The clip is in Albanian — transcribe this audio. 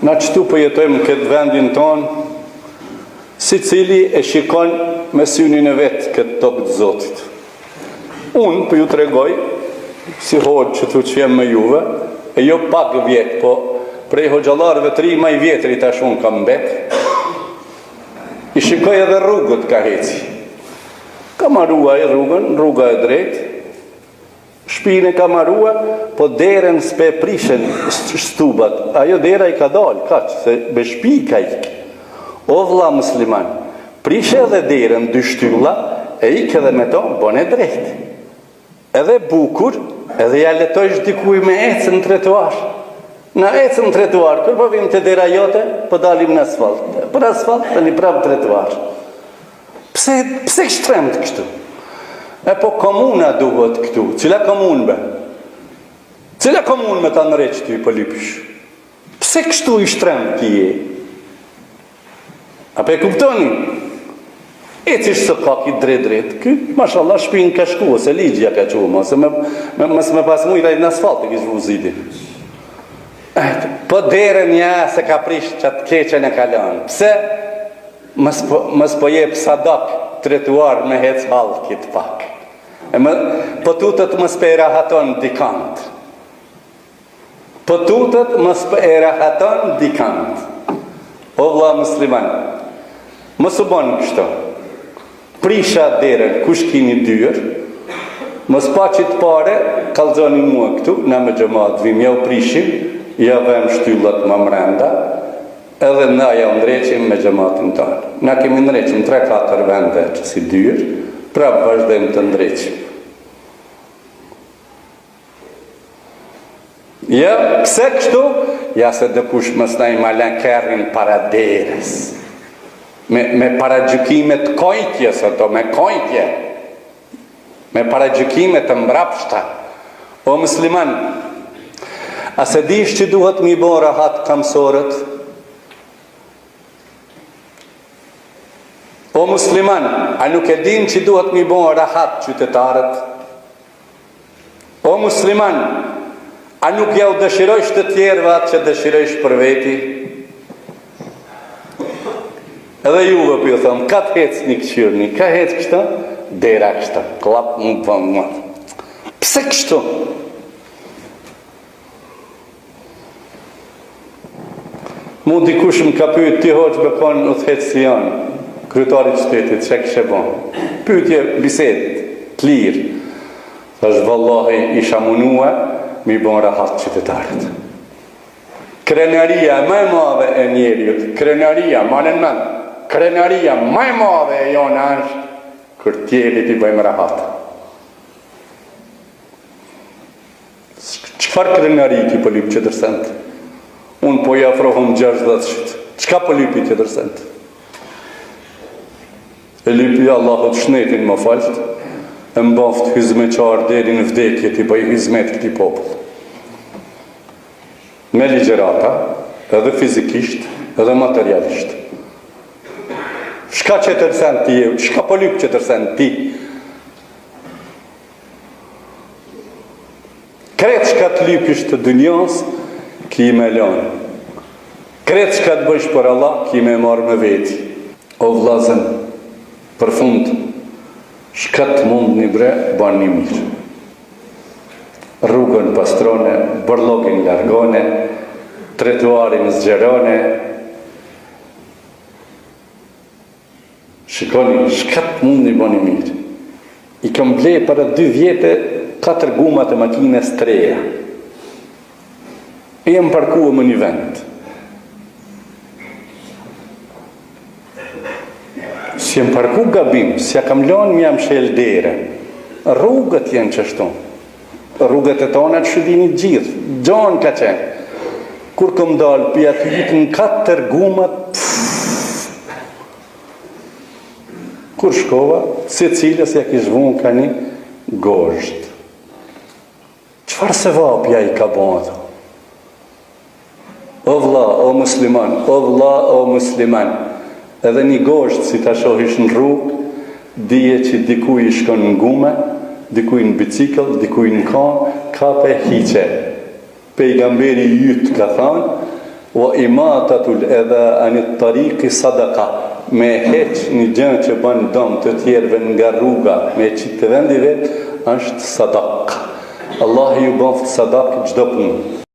Na qëtu po jetojmë në këtë vendin tonë, secili e shikon me synin e vet këtë tokë të Zotit. Unë po ju tregoj, si hoxhë qëtu që jem me juve, e jo pak vjet, po prej hoxhallarëve të ri ma i vjetri tash unë kam mbet, i shikoj edhe rrugët ka heci. Ka maru ai rrugën, rruga e drejtë, Shpinë e ka marua, po derën s'pe prishën stubat. Ajo dera i ka dalë, kaq, se me shpi ka ikë. O vlla musliman, prishe edhe derën dy shtylla, e ik edhe me to, bone drejt. Edhe bukur, edhe ja letojsh dikuj me ecë në trotuar. Na ecëm në trotuar, kur po vim te dera jote, po dalim në asfalt. Për asfalt, tani prapë trotuar. Pse, pse shtremt kështu? E po komuna duhet këtu. Cila komunë be? Cila komunë me ta ndreq ty po lypish? Pse kështu i shtremt ti je? A pe kuptoni? Ecish sokakit drejt drejt. Ky, mashallah, shpinë ka shku, ose ligji ja ka çu, ose me, me, mos me pas mujt ai në asfalt e kish vu zidin. Eh, po derën ja s'e ka prish qatë keqen e ka lënë. Pse? Mos po, mos po jep sadak trotuar me hec hallkit pak. E më, po tutet mos po e rahaton dikant. Po tutet mos po e rahaton dikant. O vlla musliman, mos u bon kështu. Prisha derën, kush kini dyer, mos paçit pare, kallxoni mua këtu, na me xhemat vim, ja u prishim, ja vëm shtyllat ma mrenda, Edhe na ja u ndreqim me xhematin tonë. Na kemi ndreqim 3-4 vende qësi dyer, prapë vazhdojmë të ndreqim. Ja, pse kështu? Ja se dikush mos na i ma len kerrin para derës. Me, me paragjykime të kojtjes, ato, me kojtje. Me paragjykime të mbrapshta. O musliman, a s'e dish që duhet m'i bo rahat kamsorët? O musliman, a nuk e din që duhet m'i bo rahat qytetarët? O musliman, a nuk jau dëshirojsh të tjerëve atë që dëshirojsh për veti? Edhe juve po ju them, ka të hecni këqyrni, ka hec kështu, dera kështu, klap më bën më. Pse kështu? Mu dikush më ka pyet ti hoxhë me kon udhëheqësi jonë, kryetari i qytetit, çka kishe bo? Pyetje, bisedë, të lirë. Thash vallahi isha munue m'i bo rahat qytetarët. Krenaria më e madhe e njeriut, krenaria, mane në mend, krenaria më e madhe e jona është kur tjerit i bëjmë rahat. Çfarë krenari ti po lyp tjetër send? Unë po i afrohem 60-shit. Çka po lypi tjetër send? E lypi Allahut shnetin më falt, e m'baft hyzmeqar deri në vdekje t'i bëj hyzmet këtij populli. Me ligjërata, edhe fizikisht, edhe materialisht. Çka tjetër send ti, çka po lyp tjetër send ti? Krejt çka të lypish të dynjas, ki me lënë. Krejt çka të bëjsh për Allah, ki me marrë me veti. O vllazën, për fund, çka të mundni bre, bani mirë. Rrugën pastrone, bërllogin largone, trotuarin zgjerone, Shikoni, çka të mundni bëni mirë. I kam ble para dy vjete katër gumat e makinës të reja. E jam parkua më një vend. S'jam parku gabim, s'ja kam lanë m'ja mshel derën. Rrugët janë qështu. Rrugët e tona që dini të gjithë, gjonë ka qenë. Kur kom dalë, prej aty në katër gumat, kur shkova, secilës ja kish vunë ka një gozhdë. Çfarë sevapi ai ka bo ato? O vlla, o musliman, o vlla, o musliman. Edhe një gozhdë si ta shohish në rrugë, dije që dikuj i shkon në gume, dikuj në bicikël, dikuj në kamë, kape hiqe. Pejgamberi yt ka thanë. Wa imatatul edha anit tariqi sadaka, me heq një gjë që bën dëm të tjerëve nga rruga, me e qit te vendi vet, është sadaka. Allahu ju bëftë sadaka çdo punë.